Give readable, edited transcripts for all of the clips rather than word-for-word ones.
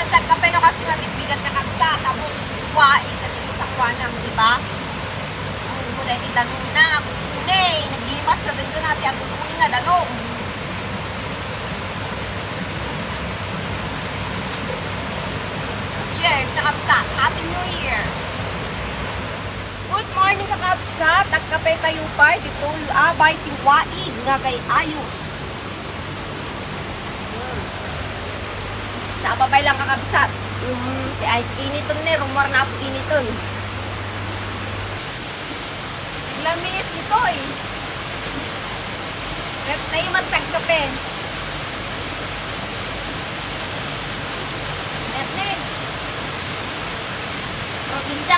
masag ka pero kasi mabigbigan ka kaksa. Tapos, kuwain ka dito sa kuwanang, di ba? Ang mo dahil itanong na, kukunay. Naglimas na din ko natin ang kukunin nga dalong. Cheers sa kapsat. Happy New Year! Good morning ka kapsat. Tagkape tayo pa. Dito abay tiwaig nga kay ayos. Sa ababay lang kakabsat. Ay initon ni. Rumor na po initon. Lamis ito eh. Rep tayo mas tagkape. Etnin.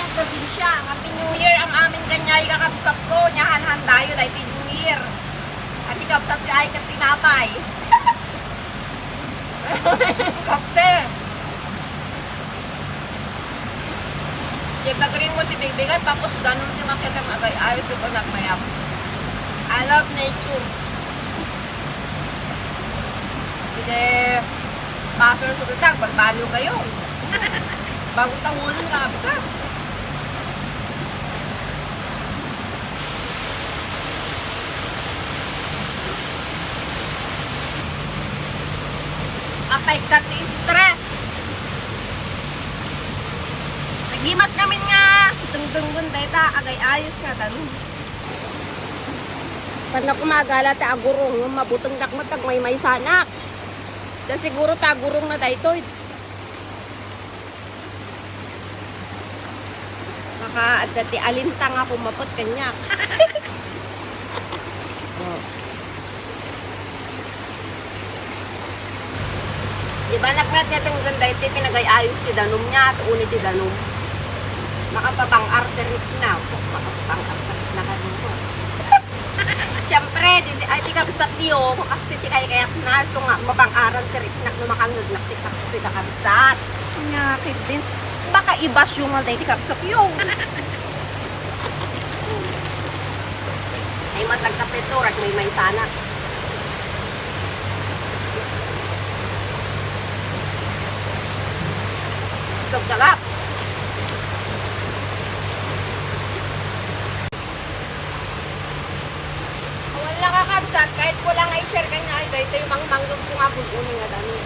Probinsya. Happy New Year ang aming kanyay kakabsat ko. Nyahanhan tayo dahil New Year. At ikabsat ko ay katinapay. Kape. Yung nagring mo tibigbigan tapos ganun si makita magay ayos yung panak mayap. I love nature. Hindi pastor sa tutang, pagbalo kayo. Bago tawulin nga ka. Apay ka ti stress. Nagimas namin nga. Tungtunggun tayo ta. Agay ayos nga tanong. Pag na kumagala ta agurong. Yung mabutong dakmatag may sanak. Da siguro ta agurong na tayo ito. Maka at dati alintang ako mapot kanya. Oh. Diba nagmet niya itong ganda ito, pinagay-ayos ti danom niya at uni ti danom. Makapabang arterit na. Makapabang arterit na ka dito. Siyempre, ay di ka basta tiyo, kasi ti kaya-kayat na, so nga, mabang arterit na numakangag na ti kakasti ka kabsat. Ngakit din. Baka ibas yung mga di ka basta tiyo. Ay masagkapito, rag may sana. Galap. Wala ka kabsat, kahit ko lang i-share ka nga, ito yung mangmanggag ko nga bubunin nga dami.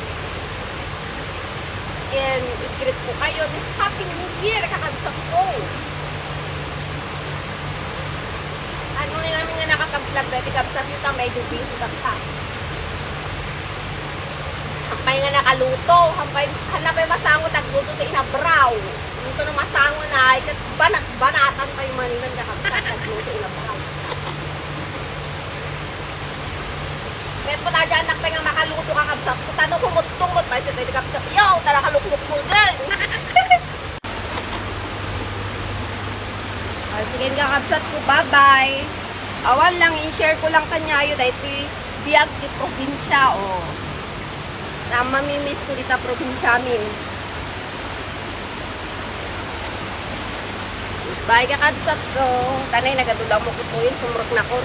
And i-greet ko kayo, Happy New Year kakabsat ko. Ano nga namin nga nakapag-vlog dahil kabsat nyo ta, medyo busy ka pa. Hampay nga nakaluto, hampay hanapay masango tagluto ta inabraw. Ito na masango na, ikat banatan tayo manilang nakapsat tagluto inabraw. Met po tayo anak pa nga makaluto ka kapsat, tanong kumot-tumot pa siya tayo kapsat, yo, tara kalukmuk mo din. Sige nga kapsat ko, bye-bye. Awan lang, i-share ko lang kanya yun, dahil biyag di probinsya, oh. Na mamimiss ko dito probinsya amin. Bye kakabsat ko. Tanay nagadula mo ko po yun. Sumrok na ko.